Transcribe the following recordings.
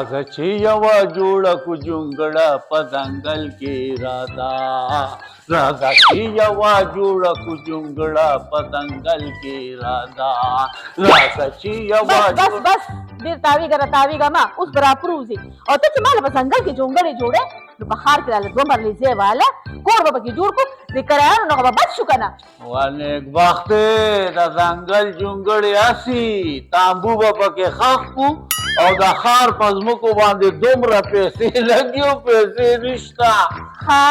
راځه چې یوه جوړه کو جونګړه په ځنګل کې راځه، راځه چې یوه جوړه کو جونګړه په ځنګل کې راځه، راځه چې یوه بس بس بس، ډېر تاویږه را تاویږه ما، اوس به راپروځي. او ته چې ما له په ځنګل کې جونګړې جوړې، نو په ښار کې راله دوه مرلې ځای واله، کور به پکې جوړ کړو، د کرایانو نه به بچ شو که نه؟ وا نیکبختې، د ځنګل جونګړې هسي تامبو به پکې ښخ کړو، او د ښار په ځمکو باندې دومره پیسې لګي او پیسې نشته. ښه،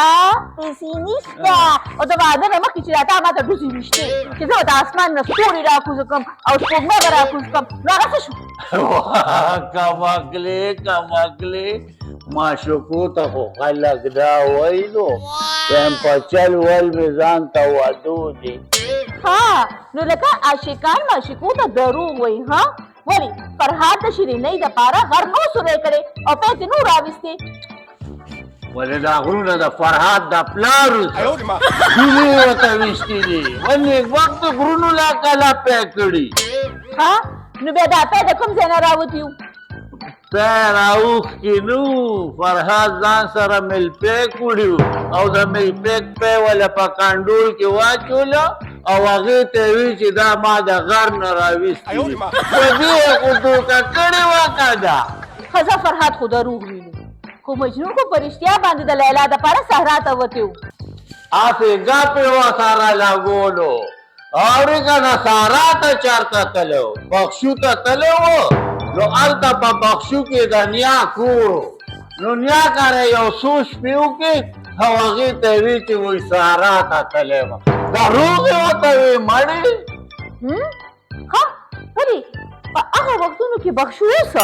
پیسې نشته. او د واده نه مخکې چې راته ما ته ډوزې ویشتې چې زه به د اسمان نه ستوري راکوز کړم او سپوږمۍ به راکوز کړم، نو هغه څه شو؟ کمکلې کمکلې، معشوقو ته خو خلک دا وایي، نو وایم په چل ول مې ځان ته وادو دي. ها، نو لکه عاشقان معشوقو ته دروغ وایي. ها، ولې فرهاد د شیرینۍ دپاره غر نو سوری کړی او پیسې نو راویستې؟ ولې دا غرونه د فرهاد د پلار ډوزې ورته ویشتي دي؟ ولې وخت غرونو لا کله پی کړي؟ ها، نو بیا دا پی د کوم ځای نه راوتي وو؟ پی راوښتي نو، فرهاد ځان سره ملپیک وړي او د ملپیک پی وله په کنډول کې واچوله او هغې ته یې وي چې دا ما د غر نه راویستي دي. په دې یې خو دوکه کړې وه که نه؟ ښځه، فرهاد خو دروغ ویلي، خو مجنون خو په رښتیا باندې د لیلا دپاره صحرا ته وتی و. هسې ګپ یې ورسره لګولو، اورې که نه؟ سارا ته چېرته تللی و؟ بخشو ته تللی و، نو هلته په بخشو کې د نیا کور و، نو نیا کره یو څو شپې وکړې او هغې ته یې وی چې وایي سارا ته تللی وم. دروغ یې ورته وی مړې. ښه، ولې په هغه وختونو کې بخشو اوسه؟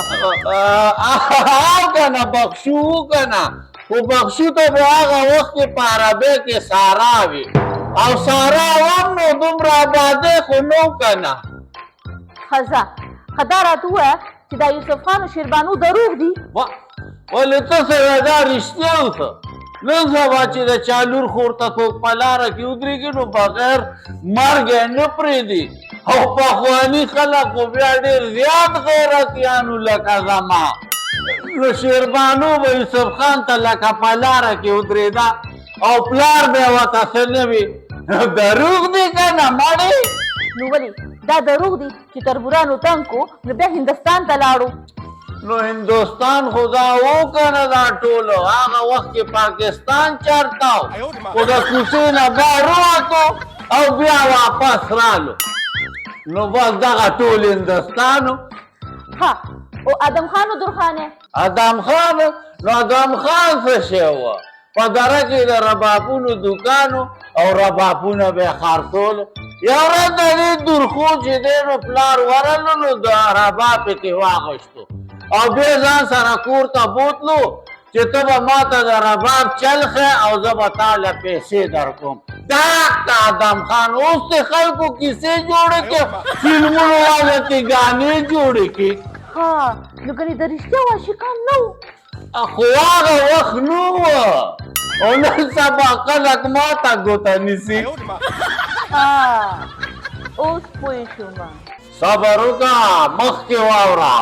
او که نه، بخشو و که نه، خو بخشو ته به هغه وخت کې په عربۍ کې سارا وي، او سارا وم نو دومره آبادی خو نو که نه. ښځه، ښه دا راته ووایه چې دا یوسف خان او شیربانو دروغ دي؟ ولې ته څه وایې؟ دا رښتیا اوسه. نن سبا چې د چا لور خور ته څوک په لاره کې ودرېږي نو بغیر مرګ یې نه پرېږدي، او پخواني خلک خو بیا ډېر زیات غیرتیان وو لکه زما. نو شیربانو به یوسف خان ته لکه په لاره کې ودرېده او پلار به یې ورته څه نه وي. دروغ دي که نه مړې؟ نو ولې دا دروغ دي چې تربورانو تنګ کو نو بیا هندوستان ته لاړو؟ نو هندوستان خو دا و که نه، دا ټولو هغه وخت کې پاکستان چرته و، خو د کوڅې نه بهر ووتو او بیا واپس رالو، نو بس دغه ټول هندوستان و. ها، او ادم خان او درخانه؟ ادم خان، نو ادم خان څه شی و؟ په دره کې د ربابونو دوکان او ربابونه به یې خرڅول. یو ورځ د دې درخو چې دی نو پلار ورغلو، نو د رباب یې ترې واخیستو او بیا ځان سره کور ته بوتلو چې ته به ما ته د رباب چل ښیې او زه به تا له پیسې درکوم. دغه ادم خان اوس د خلکو کیسې جوړې کړې، فلمونو والا ترې ګانې جوړې کړې. ها، نو ګنې د رښتیا عاشقان نه وو؟ خو هغه وخت نو و، او نن سبا خلک ما ته ګوته نیسي. اوس پوه شوم. صبر وکړه، مخکې واوره.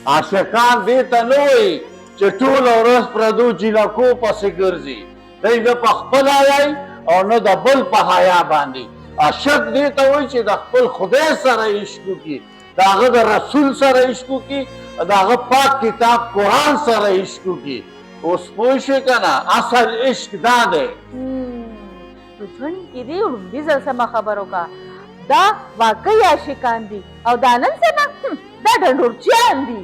عاشقان دې ته نه وایي چې ټوله ورځ پردو جینکو پسې ګرځي. دی نه په خپل حیاي او نه د بل په حیا باندې. عاشق دې ته وایي چې د خپل خدای سره عشق وکړي، د هغه د رسول سره عشق وکړي، د هغه پاک کتاب قرآن سره عشق وکړي. اوس پوه شوې که نه؟ اصل عشق دا دی. په ژوند کې دې وړومبي ځل سمه خبره وکړه. دا واقعي عاشقان دي او دا نن سبا دا ډنډورچیان دي.